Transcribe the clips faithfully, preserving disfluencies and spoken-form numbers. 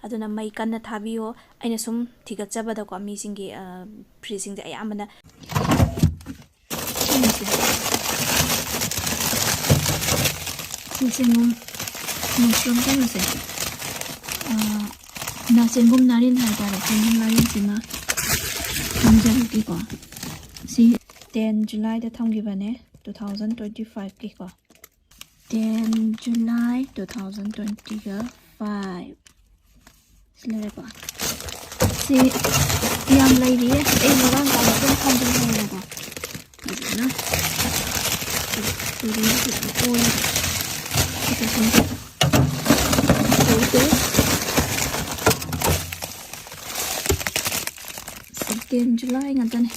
ꯑꯗꯨꯅ ꯃꯩ ꯀꯟꯅ ꯊꯥꯕꯤꯌꯣ꯫ ꯑꯩꯅ ꯁꯨꯝ ꯊꯤꯒꯠꯆꯕꯗꯀꯣ, ꯃꯤꯁꯤꯡꯒꯤ, ꯑ, fridgeꯁꯤꯡꯁꯦ ꯑꯌꯥꯝꯕꯅ ꯁꯤ ꯆꯦꯡꯒꯨꯝ, mushroom ꯀꯩꯅꯣꯁꯦ, ꯑ, ꯅ-, ꯆꯦꯡꯒꯨꯝ ꯅꯥꯔꯤꯟ ꯍꯥꯏꯇꯥꯔꯦ, ꯆꯦꯡꯒꯨꯝ ꯅꯥꯔꯤꯟꯁꯤꯃ ꯊꯝꯖꯔꯒꯦꯀꯣ꯫ ꯁꯤ ten Julyꯗ ꯊꯝꯈꯤꯕꯅꯦ, two thousand twenty fiveꯀꯤꯀꯣ꯫ Ten July two thousand twenty five꯫ ꯁꯤ ꯂꯩꯔꯦꯀꯣ꯫ ꯁꯤ ꯌꯥꯝ ꯂꯩꯔꯤꯌꯦ꯫ ꯑꯩ ꯃꯔꯥꯡ ꯀꯥꯏꯅ ꯑꯗꯨꯝ ꯊꯝꯖꯤꯟꯕꯅꯦꯕꯀꯣ꯫ ꯑꯗꯨꯅ ꯁꯤ ꯂꯩꯔꯤꯁꯦ ꯌꯥꯝ ꯑꯣꯏꯌꯦ꯫ ꯁꯤꯗ ꯁꯨꯝ ꯇꯧꯗꯦ꯫ Second July ꯉꯥꯛꯇꯅꯦ꯫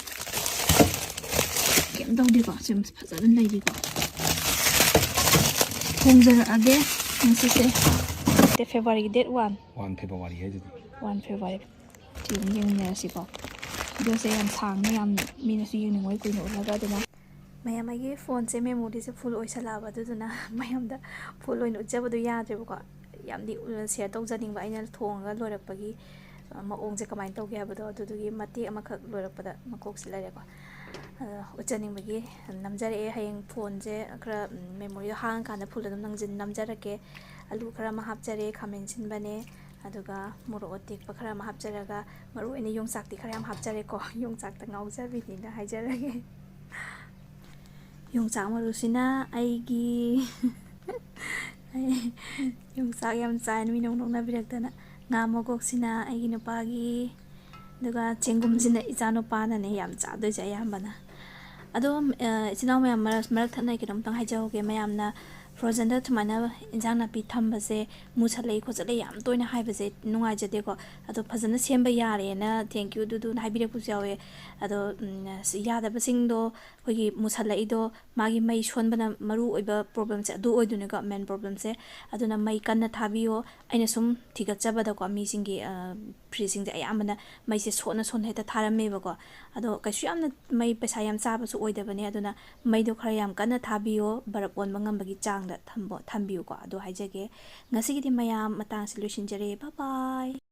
ꯀꯩꯝ ꯇꯧꯗꯦꯀꯣ꯫ ꯁꯤ ꯐꯖꯅ ꯂꯩꯔꯤꯀꯣ꯫ ꯊꯣꯡꯖꯔꯛꯑꯒꯦ ꯉꯁꯤꯁꯦ꯫ Februaryꯒꯤ date one꯫ One February ꯍꯥꯏꯗꯨꯗꯤ꯫ One February꯫ ꯁꯤ ꯑꯗꯨꯝ ꯌꯦꯡꯃꯤꯟꯅꯔꯁꯤꯀꯣ꯫ Videoꯁꯦ ꯌꯥꯝ ꯁꯥꯡꯅ, ꯌꯥꯝ ꯃꯤꯅꯁꯨ ꯌꯦꯡꯅꯤꯡꯉꯣꯏ ꯀꯨꯏꯅ ꯎꯠꯂꯒ, ꯑꯗꯨꯅ ꯃꯌꯥꯝ ꯑꯩꯒꯤ phoneꯁꯦ memoryꯁꯦ full ꯑꯣꯏꯁꯜꯂꯛꯑꯕ, ꯑꯗꯨꯗꯨꯅ ꯃꯌꯥꯝꯗ full ꯑꯣꯏꯅ ꯎꯠꯆꯕꯗꯣ ꯌꯥꯗ꯭ꯔꯦꯕꯀꯣ꯫ ꯌꯥꯝꯗꯤ, ꯎ, share ꯇꯧꯖꯅꯤꯡꯕ ꯑꯩꯅ ꯊꯣꯡꯉꯒ ꯂꯣꯏꯔꯛꯄꯒꯤ, ꯑ, ꯃꯑꯣꯡꯁꯦ ꯀꯃꯥꯏꯅ ꯇꯧꯒꯦ ꯍꯥꯏꯕꯗꯣ, ꯑꯗꯨꯗꯨꯒꯤ ꯃꯇꯦꯛ ꯑꯃꯈꯛ ꯂꯣꯏꯔꯛꯄꯗ ꯃꯀꯣꯛꯁꯦ ꯂꯩꯔꯦꯀꯣ꯫ ꯑꯗꯣ ꯎꯠꯆꯅꯤꯡꯕꯒꯤ ꯅꯝꯖꯔꯛꯑꯦ꯫ ꯍꯌꯦꯡ phoneꯁꯦ ꯈꯔ, ꯎꯝ, memoryꯗꯣ ꯍꯥꯡꯉꯀꯥꯟꯗ fullꯗ ꯑꯗꯨꯝ ꯅꯝꯖꯤꯟ-, ꯅꯝꯖꯔꯛꯀꯦ꯫ ꯑꯂꯨ ꯈꯔ ꯑꯃ ꯍꯥꯞꯆꯔꯦ, ꯈꯥꯃꯦꯟ ꯑꯁꯤꯟꯕꯅꯦ, ꯑꯗꯨꯒ ꯃꯣꯔꯣꯛ ꯑꯇꯦꯛꯄ ꯈꯔ ꯑꯃ ꯍꯥꯞꯆꯔꯒ, ꯃꯔꯨ ꯑꯣꯏꯅ ꯌꯣꯡꯆꯥꯛꯇꯤ ꯈꯔ ꯌꯥꯝ ꯍꯥꯞꯆꯔꯦꯀꯣ꯫ ꯌꯣꯡꯆꯥꯛꯇ ꯉꯥꯎꯖꯕꯤꯅꯤꯅ ꯍꯥꯏꯖꯔꯒꯦ꯫ ꯌꯣꯡꯆꯥꯛ ꯃꯔꯨꯁꯤꯅ ꯑꯩꯒꯤ, ꯌꯣꯡꯆꯥꯛ ꯌꯥꯝ ꯆꯥꯏꯅ ꯃꯤꯅ ꯑꯃꯨꯛ ꯅꯣꯛꯅꯕꯤꯔꯛꯇꯅ꯫ ꯉꯥ ꯃꯀꯣꯛꯁꯤꯅ ꯑꯩꯒꯤ ꯅꯨꯄꯥꯒꯤ, ꯑꯗꯨꯒ ꯆꯦꯡꯒꯨꯝꯁꯤꯅ ꯏꯆꯥ ꯅꯨꯄꯥꯅꯅꯦ ꯌꯥꯝ ꯆꯥꯗꯣꯏꯁꯦ ꯑꯌꯥꯝꯕꯅ꯫ ꯑꯗꯣ, ꯑ, ꯏꯆꯤꯟ ꯏꯅꯥꯎ ꯃꯌꯥꯝ, ꯃꯔꯛ, ꯃꯔꯛ ꯊꯠꯅ ꯀꯩꯅꯣꯝꯇꯪ ꯍꯥꯏꯖꯍꯧꯒꯦ꯫ ꯃꯌꯥꯝꯅ frozenꯗ ꯁꯨꯃꯥꯏꯅ ꯏꯟꯖꯥꯡ ꯅꯥꯄꯤ ꯊꯝꯕꯁꯦ ꯃꯨꯁꯜꯂꯛꯏ ꯈꯣꯠꯆꯜꯂꯛꯏ ꯌꯥꯝ ꯇꯣꯏꯅ ꯍꯥꯏꯕꯁꯦ ꯅꯨꯡꯉꯥꯏꯖꯗꯦꯀꯣ꯫ ꯑꯗꯣ ꯐꯖꯅ ꯁꯦꯝꯕ ꯌꯥꯔꯦꯅ thank you ꯑꯗꯨꯗꯨꯅ ꯍꯥꯏꯕꯤꯔꯛꯄꯁꯨ ꯌꯥꯎꯋꯦ꯫ ꯑꯗꯣ, ꯎꯝ, ꯁꯤ ꯌꯥꯗꯕꯁꯤꯡꯗꯣ ꯑꯩꯈꯣꯏꯒꯤ ꯃꯨꯁꯜꯂꯛꯏꯗꯣ ꯃꯥꯒꯤ ꯃꯩ ꯁꯣꯟꯕꯅ ꯃꯔꯨ ꯑꯣꯏꯕ problemꯁꯦ ꯑꯗꯨ ꯑꯣꯏꯗꯣꯏꯅꯤꯀꯣ, main problemꯁꯦ꯫ ꯑꯗꯨꯅ ꯃꯩ ꯀꯟꯅ ꯊꯥꯕꯤꯌꯣ꯫ ꯑꯩꯅ ꯁꯨꯝ ꯊꯤꯒꯠꯆꯕꯗꯀꯣ, ꯃꯤꯁꯤꯡꯒꯤ, ꯑ, fridgeꯁꯤꯡꯁꯦ ꯑꯌꯥꯝꯕꯅ ꯃꯩꯁꯦ ꯁꯣꯠꯅ ꯁꯣꯠꯅ ꯍꯦꯛꯇ ꯊꯥꯔꯝꯃꯦꯕꯀꯣ꯫ ꯑꯗꯣ ꯀꯩꯁꯨ ꯌꯥꯝꯅ ꯃꯩ ꯄꯩꯁꯥ ꯌꯥꯝ ꯆꯥꯕꯁꯨ ꯑꯣꯏꯗꯕꯅꯦ꯫ ꯑꯗꯨꯅ ꯃꯩꯗꯣ ꯈꯔ ꯌꯥꯝ ꯀꯟꯅ ꯊꯥꯕꯤꯌꯣ, ꯕꯔꯞ ꯑꯣꯟꯕ ꯉꯝꯕꯒꯤ ꯆꯥꯡ ꯊꯝꯕ-, ꯊꯝꯕꯤꯌꯨꯀꯣ꯫ ꯑꯗꯣ ꯍꯥꯏꯖꯒꯦ, ꯉꯁꯤꯒꯤꯗꯤ ꯃꯌꯥꯝ ꯃꯇꯥꯡꯁꯤ ꯂꯣꯏꯁꯤꯟꯖꯔꯦ꯫ Bye bye꯫